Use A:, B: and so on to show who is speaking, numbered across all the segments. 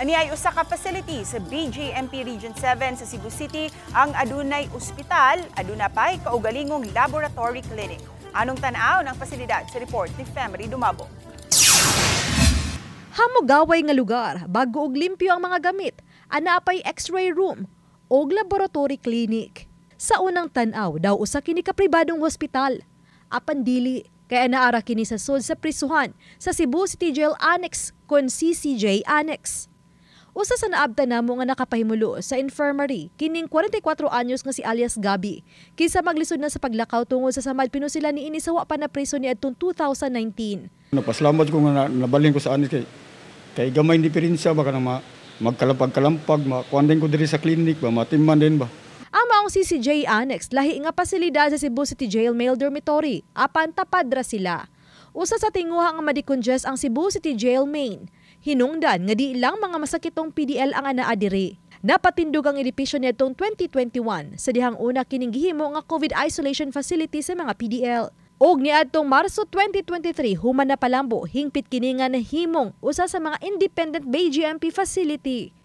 A: Ani ay usa ka facility sa BJMP Region 7 sa Cebu City ang adunay ospital, aduna pay kaugalingong laboratory clinic. Anong tan-aw ng pasilidad sa report ni Femery Dumabo.
B: Hamugaway nga lugar, bago og limpyo ang mga gamit, anaa pay x-ray room og laboratory clinic. Sa unang tan-aw, daw usa kini ka pribadong hospital. Apan dili, kay anaa ra kini sa sud sa prisuhan sa Cebu City Jail Annex kon CCJ Annex. Usa sa naabtan namo nga nakapahimulo sa infirmary kining 44 anyos nga si alias Gabi. Kinsa maglisod na sa paglakaw tungod sa samad pinusila niini sa wa pa na preso niadtong 2019.
C: Napasalamat ko nga nabalhin ko sa annex kay gamay diferensya ba kanang magkalampag-kalampag, makuan din ko diri sa clinic ba, matiman din ba.
B: Ang maong CCJ Annex lahi nga pasilidad sa Cebu City Jail Male Dormitory, apan tapad ra sila. Usa sa tinguha nga ma-decongest ang Cebu City Jail Main. Hinungdan nga di lang mga masakitong PDL ang anaa diri. Napatindog ang edipisyo niadtong 2021 sa dihang una kining gihimo nga COVID isolation facility sa mga PDL. Og niadtong Marso 2023 human na palambo, hingpit kini nga nahimong usa sa mga independent BJMP facility.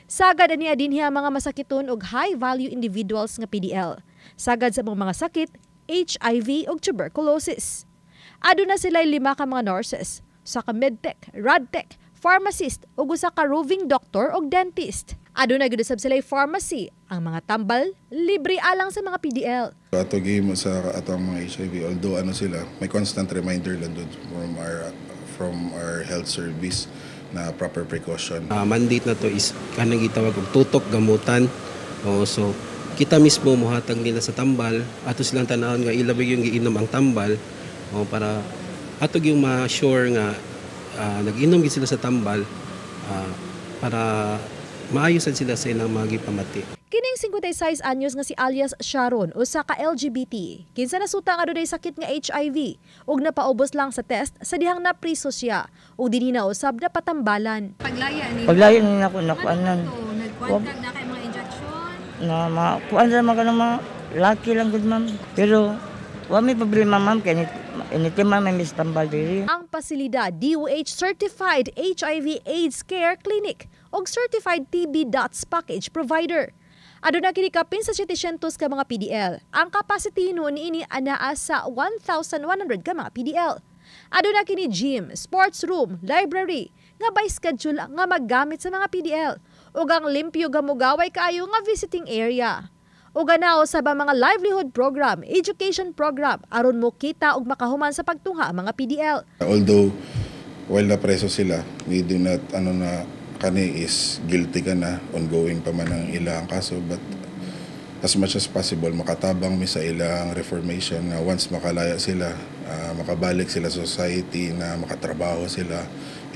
B: Sagad ani dinhi ang mga masakiton og high value individuals nga PDL. Sagad sa mga sakit, HIV ug tuberculosis. Aduna sila 5 ka mga nurses, usa ka medtech, radtech, pharmacist ug usa ka roving doctor ug dentist. Aduna gyud sab sila pharmacy, ang mga tambal libre alang sa mga PDL.
D: Ato gihimo sa atong mga HIV, although ano sila, may constant reminder lang dun from our health service na proper precaution.
E: Mandate na to is kanang gitawag og tutok gamutan. Oh, so kita mismo mohatag nila sa tambal, ato silang tanawon nga ila ba yung giinom ang tambal, oh, para ato yung ma-sure nga nag-inom gid sila sa tambal para maayosan sila sa ilang mga gipamati.
B: Kining 56 anyos nga si alias Sharon, usa ka LGBT. Kinsa nasuta nga adunay sakit nga HIV ug napaubos lang sa test sa dihang napriso siya ug dinhi na usab na patambalan.
F: Paglaya ni
G: Paglaya ni nako nakuanan.
F: Nagkuan na kay mga injection.
G: Na makuan ra man kanang mga laki lang gud, ma'am. Pero wa may problema, ma'am, kay initima may mistambal diri.
B: Ang pasilidad DOH certified HIV AIDS care clinic ug certified TB DOTS package provider. Aduna kini kapin sa 700 ka mga PDL. Ang capacity noon niini anaa sa 1,100 ka mga PDL. Aduna kini gym, sports room, library nga by schedule nga maggamit sa mga PDL ug ang limpyo gamugaway kaayo nga visiting area. Ug anaa sa ba mga livelihood program, education program aron mo kita og makahuman sa pagtungha ang mga PDL.
D: Although while na preso sila, we do not ano na kani is guilty ka na, ongoing pa man ang ilang kaso, but as much as possible makatabang mi sa ilang reformation na once makalaya sila, makabalik sila sa society, na makatrabaho sila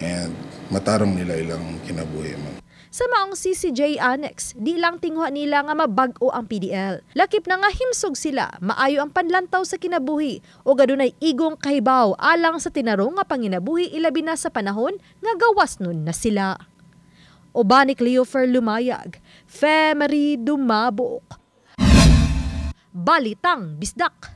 D: and matarong nila ilang kinabuhi, ma'am.
B: Sa maong CCJ Annex, di lang tinguha nila nga mabag-o ang PDL. Lakip na nga himsog sila, maayo ang panlantaw sa kinabuhi o adunay igong kahibaw alang sa tinarong nga panginabuhi ilabi na sa panahon nga gawas nun na sila. Uban ni Cleofer Lumayag, Femery Dumabok. Balitang Bisdak.